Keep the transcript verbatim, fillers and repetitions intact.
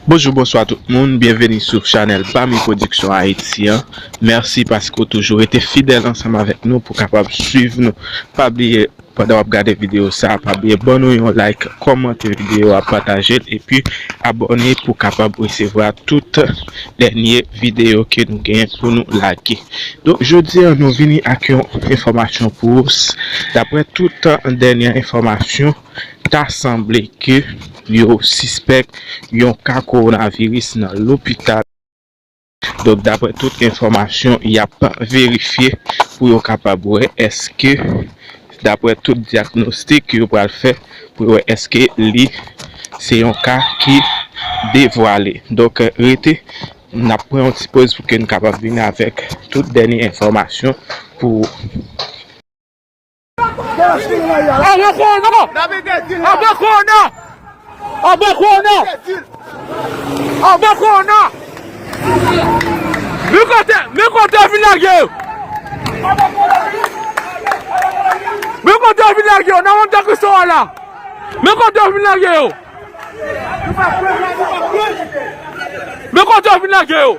Bonjou, bonswa tout moun, byenveni sou chanèl Bami Production Haïti an. Mèsi paske w toujou rete fidèl ansanm avèk nou pou kapab swiv nou. Pa bliye, pandan w ap gade videyo sa, pa bliye ban nou yon like, kòmante videyo a, pataje l, epi abòne pou kapab resevwa tout dènye videyo ke nou gen pou nou lage. Donk, jodi a, nou vini ak yon enfòmasyon pou ou. Daprè tout dènye enfòmasyon, ta sanble ke yo sispèk yon ka kowonaviris nan lopital. Donk, daprè tout enfòmasyon, y ap verifye pou yo kapab wè èske, daprè tout dyagnostik yo pral fè, pou yo wè èske li se yon ka ki devwale. Donk, rete, n ap pran yon ti poz pou ke n kapab vini avèk tout dènye enfòmasyon pou ou. Aba kowona! Aba kowona! Aba kowona! Aba kowona! Men kote, men kote yo vin lage yo! Men kote yo vin lage yo! Nan Monte Cristo a la! Men kote yo vin lage yo! Men kote yo vin lage yo!